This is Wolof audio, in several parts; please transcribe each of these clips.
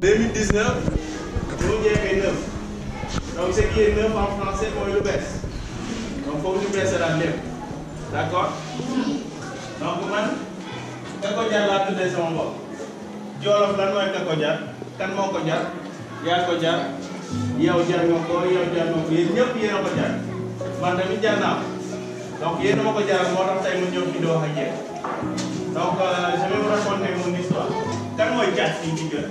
2019 mu jeexee 9 donc ce qui est 9 en français mooy lu bees donc foofu ñu beesalaat lépp d'accord donc man Kakojar laa tuddee sama bopp Jolof lan mooy Kakojar kan moo ko jar yaa ko jar yow jar nga ko yow jar nga ko yéen ñëpp yéen a ko jar man tamit jar naa donc yéen a ma ko jar moo tax tey mu ñëw fi di wax ak yéen donc je vais vous raconter mon histoire kan mooy cat fii ci kër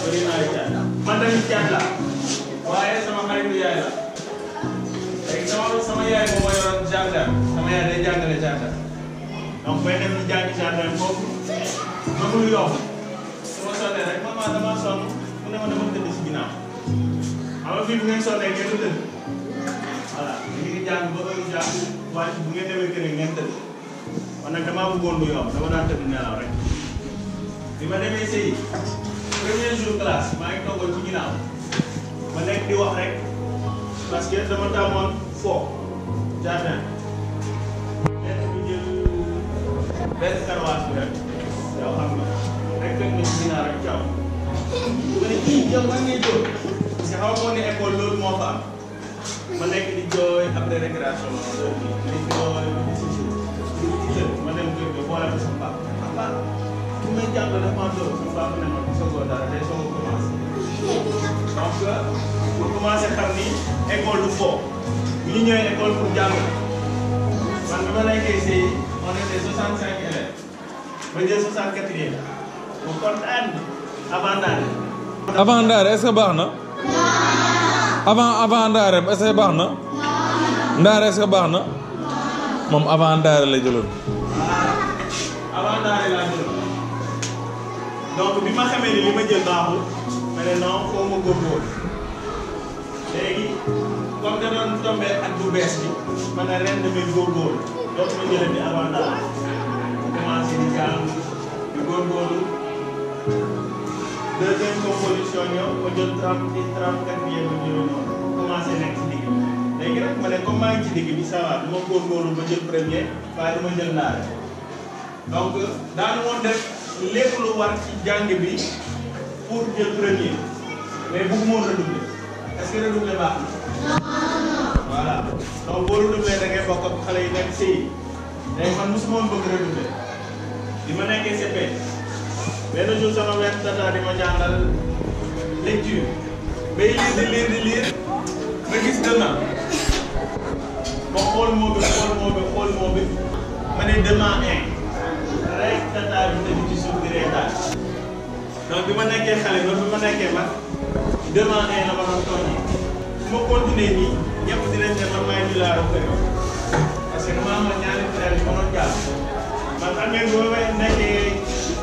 bëri naa cat man tamit cat la waaye sama xaritu yaay la léegi sama yaay moo ma yoroon gendarme sama yaay day jàngale gendarme donc bay dem di jàngi gendarme foofu mënul yomb su ma sonnee rek maman dama sonn mu ne ma dama tëdd si ginnaaw xam nga fii bu ngeen sonnee ngeen tëdd voilà ñu ngi jàng ba heure jàng wàcc bu ngeen demee kër ngeen tëdd man nag damaa bëggoon lu yomb dama daan tëdd nelaw rek bi ma demee sëy premier jour classe maa ngi toogoon ci ginnaaw ma nekk di wax rek parce que dama tàmmoon foo jardin benn karawaas bi rek yow xam nga rek fekk na ci ginnaaw rek caw ma ne kii yow man ngay jóg parce que xaw ma ne école loolu moo fa am ma nekk di jooy après récréation ma jooy ma dem kër ga boole ko sama papa bu may jàng dafa maa dóor sama papa ne ma sogoo dara day soog a commencé donc pour commencé xam ni école du foo bu ñu ñëwee école pour jàng man bi ma nekkee si on était 65 élèves ma jël 64e mu kontaan avant Ndaare. avant Ndaare est-ce que baax na. avant Ndaare est-ce que baax na. Ndaare est-ce que baax na. moom avant Ndaare la jëloon. avant Ndaare laa jëloon donc bi ma xamee ni li ma jël baaxul ma ne non foo ma góorgóorlu léegi comme da doon tombé ak bu bees bi ma ne ren damay góorgóorlu donc ma jëlee ni avant Ndaare commencé di jàng di góorgóorlu deuxième composition ñëw ma jël 34e ba ñëw noonu commencé nekk ci digg bi léegi nag ma ne comme maa ngi ci digg bi ça va du ma góorgóorlu ma jël premier waaye du ma jël Ndaare donc daanu woon def lépp lu war ci jàng bi pour jël premier mais bëgguma woon redoubler est-ce que redoubler baax na voilà donc boo redoubler da ngay bokk ak xale yi nekk CI léegi man mosuma woon bëgg redoubler di ma nekkee CP benn jour sama wet tata di ma jàngal lecture bay lire di lire ma gis demain ma xool moo bi ma ne demain rek tata bi tëdd ci suuf di reetaan donc bi ma nekkee xale ba bi ma nekkee mag demain la ma doon tooñee su ma continuer nii ñëpp dinañ ne man maay nulaaru kër parce que dama am ñaari frère yi ma doon jàll man xam ngeen boo nekkee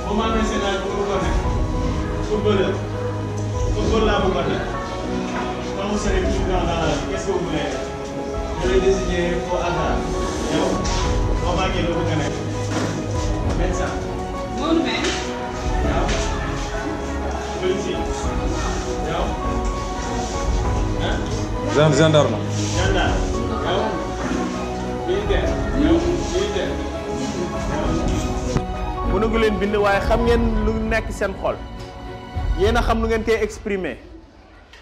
ba ma amee seen âge bu ko nekk football laa bëgg a nekk comme vous serez plus grand dans la vie qu'est-ce que vous voulez faire je l'ai décidé au hasard yow boo màggee loo bëgg a nekk médecin. Mourou Mbaye. yow. policier. yow. ah. gendarme. gendarme. yow. militaire. yow militaire. mënagu leen bind waaye xam ngeen lu nekk seen xol yéen a xam lu ngeen koy exprimer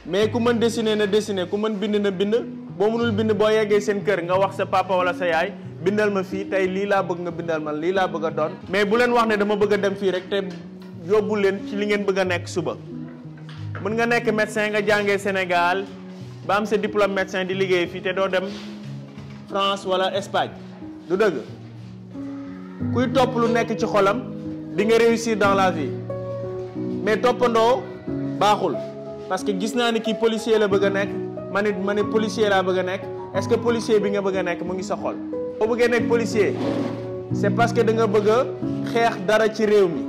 mais ku mën dessiner na dessiner ku mën bind na bind boo mënul bind boo yeggee seen kër nga wax sa papa wala sa yaay bindal ma fii tey lii laa bëgg nga bindal ma lii laa bëgg a doon mais bu leen wax ne dama bëgg a dem fii rek te yóbbu leen ci li ngeen bëgg a nekk suba mën nga nekk médecin nga jàngee Sénégal ba am sa diplôme médecin di liggéey fii te doo dem France wala Espagne du dëgg kuy topp lu nekk ci xolam di nga réussir dans la vie mais toppandoo baaxul parce que gis naa ni kii policier la bëgg a nekk ma ne policier laa bëgg a nekk est-ce que policier bi nga bëgg a nekk mu ngi sa xol. boo bëggee nekk policier c'est parce que da nga bëgg a xeex dara ci réew mi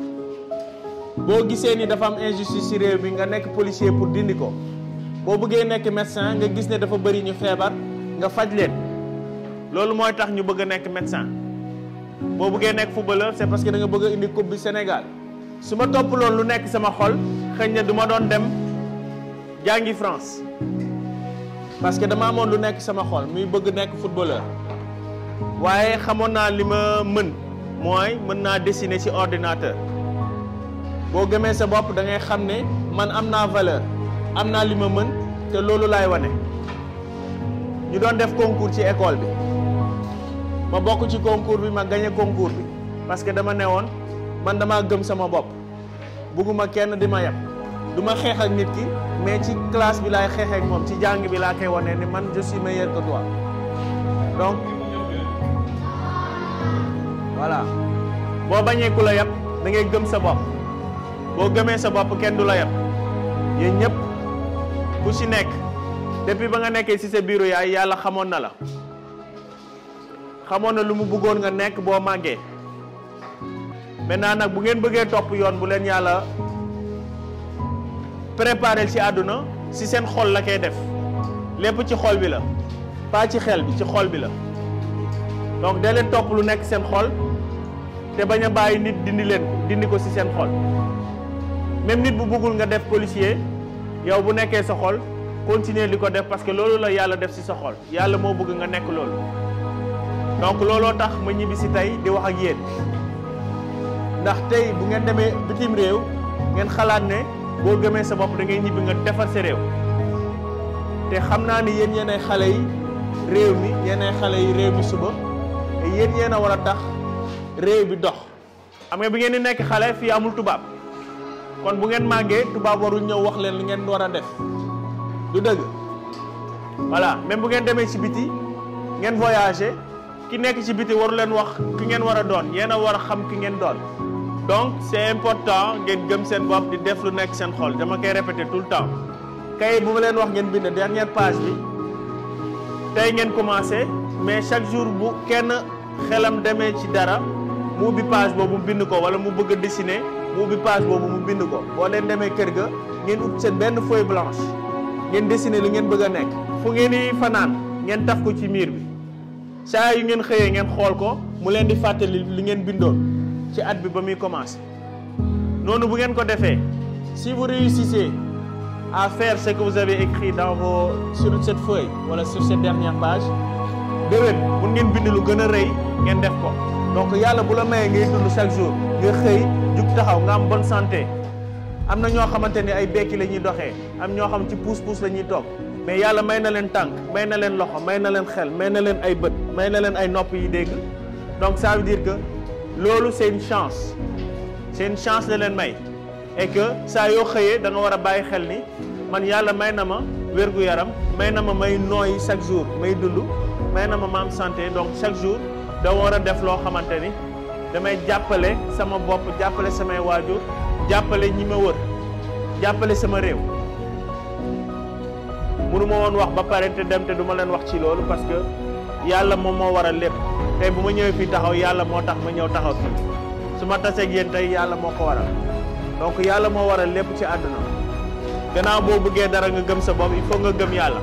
boo gisee ni dafa am injustice ci réew mi nga nekk policier pour dindi ko boo bëggee nekk médecin nga gis ne dafa bëri ñu feebar nga faj leen loolu mooy tax ñu bëgg a nekk médecin. boo bëggee nekk footballeur c'est parce que da nga bëgg a indi coupe bi Sénégal su ma topp loolu lu nekk sama xol xëy na du ma doon dem jàngi France parce que dama amoon lu nekk sama xol muy bëgg nekk footballeur waaye xamoon naa li ma mën mooy mën naa dessiner ci ordinateur boo gëmee sa bopp da ngay xam ne man am naa valeur am naa li ma mën te loolu laay wane. ñu doon def concours ci école bi ma bokk ci concours bi ma gagné concours bi parce que dama ne woon man damaa gëm sama bopp bugguma kenn di ma yab du ma xeex ak nit ki mais ci classe bi laay xeex ak moom ci jàng bi laa koy wane ni man je suis meilleur que toi donc voilà boo bañee ku la yab da ngay gëm sa bopp boo gëmee sa bopp kenn du la yab yéen ñëpp ku ci nekk depuis ba nga nekkee ci sa biiru yaay yàlla xamoon na la xamoon na lu mu bëggoon nga nekk boo màggee maintenant nag bu ngeen bëggee topp yoon bu leen yàlla préparé ci àdduna ci seen xol la koy def lépp ci xol bi la pas ci xel bi ci xol bi la donc dee leen topp lu nekk seen xol te bañ a bàyyi nit dindi ko ci seen xol même nit bu bëggul nga def policier yow bu nekkee sa xol continuer li ko def parce que loolu la yàlla def ci sa xol yàlla moo bëgg nga nekk loolu donc looloo tax ma ñibbi ci tey di wax ak yéen ndax tey bu ngeen demee bitim réew ngeen xalaat ne boo gëmee sa bopp da ngay ñibbi nga defar sa réew te xam naa ni yéen yéenay xale yi réew mi yéenay xale yi réew mi suba te yéen a war a tax réew bi dox. xam nga bi ngeen di nekk xale fii amul tubaab kon bu ngeen màggee tubaab warul ñëw wax leen li ngeen war a def du dëgg voilà même bu ngeen demee ci biti ngeen voyager ki nekk ci biti waru leen wax ki ngeen war a doon yéen a war a xam ki ngeen doon. donc c'est important ngeen gëm seen bopp di def lu nekk seen xol dama koy répéter tout le temps kay bu ma leen wax ngeen bind dernière page bi tey ngeen commencé mais chaque jour bu kenn xelam demee ci dara mu ubbi page boobu mu bind ko wala mu bëgg a dessiner mu ubbi page boobu mu bind ko boo leen demee kër ga ngeen ubbi seen benn feuille blanche ngeen dessiner lu ngeen bëgg a nekk fu ngeen di fanaan ngeen taf ko ci miir bi saa yu ngeen xëyee ngeen xool ko mu leen di fàttali li ngeen bindoon ci at bi ba muy commencé noonu bu ngeen ko defee si vous réussissez à faire ce que vous avez écrit sur cette feuille wala sur cette dernière page déwén mun ngeen bind lu gën a rëy ngeen def ko donc yàlla bu la mayee ngay dund chaque jour nga xëy jug taxaw nga am bonne santé am na ñoo xamante ni ay bekki la ñuy doxee am ñoo xam ci puus-puus la ñuy toog mais yàlla may na leen tànk may na leen loxo may na leen xel may na leen ay bët may na leen ay nopp yi dégg donc ça veut dire que loolu c'est une chance la leen may et que saa yoo xëyee da nga war a bàyyi xel ni man yàlla may na ma wér-gu-yaram may na ma may nooy chaque jour may dund may na ma am santé donc chaque jour da war a def loo xamante ni damay jàppale sama bopp jàppale samay waajur jàppale ñi ma wër jàppale sama réew mënu ma woon wax ba pare te dem te du ma leen wax ci loolu parce que yàlla moom moo waral lépp tey bu ma ñëwee fii taxaw yàlla moo tax ma ñëw taxaw fii su ma taseeg yéen tey yàlla moo ko waral donc yàlla moo waral lépp ci àdduna gannaaw boo bëggee dara nga gëm sa bopp il faut nga gëm yàlla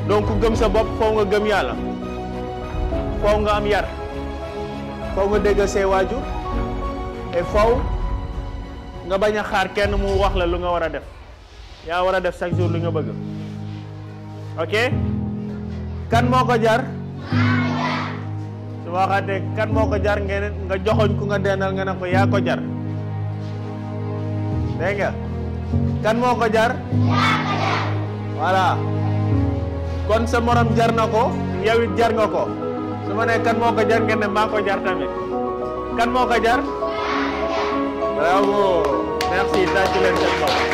donc gëm sa bopp foo nga gëm yàlla foo nga am yar foo nga déggal say waajur et foo nga bañ a xaar kenn mu wax la lu nga war a def yaa war a def chaque jour lu nga bëgg ok kan moo ko jar su waxaatee kan moo ko jar ngeen nga joxoñ ku nga dendal nga ne ko yaa ko jar dégg nga kan moo ko jar voilà kon sa morom jar na ko yow it jar nga ko su ma nee kan moo ko jar ngeen ne maa ko jar tamit kan moo ko jar bravo merci tàcc leen seen bopp